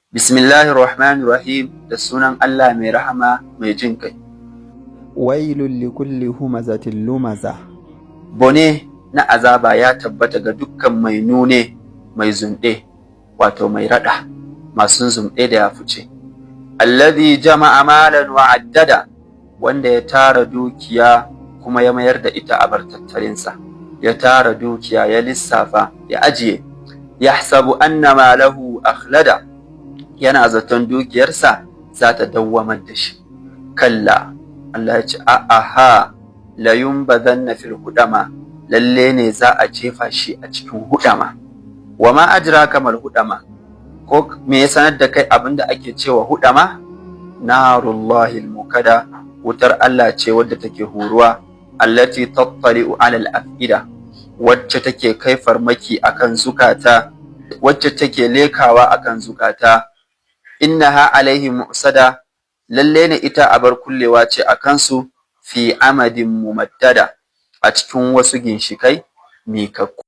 Bismillahir Rahmanir Rahim, da sunan Allah mai rahama mai jin kai. Wailul likulli humazatin lumaza. Bone na azaba ya tabbata ga dukkan mai nune mai zunɗe, wato mai raɗa, masu zunɗe da ya fice. Alladhi jama'a malan wa addada, wanda ya tara dukiya kuma ya mayar da ita abar tattalinsa. Ya tara dukiya, ya lissafa, ya ajiye. Yahsabu anna malahu akhlada, yana zaton dukiyarsa za ta dawwamar da shi. Kalla, Allah ya ce a'aha, la yunbadanna fil hudama, lalle ne za a jefa shi a cikin hudama. Wa ma adraka mal hudama, ko me ya sanar da kai abinda ake cewa hudama? Narullahi mukada, wutar Allah ce wadda take huruwa, allati tattali'u ala al-af'ida, wacce take kai farmaki akan zukata, wacce take lekawa akan zukata. Innaha alaihim mu'sada, lalle ne ita abar kullewa ce a kansu, fi amadin mumaddada, a cikin wasu ginshikai miƙaƙƙu.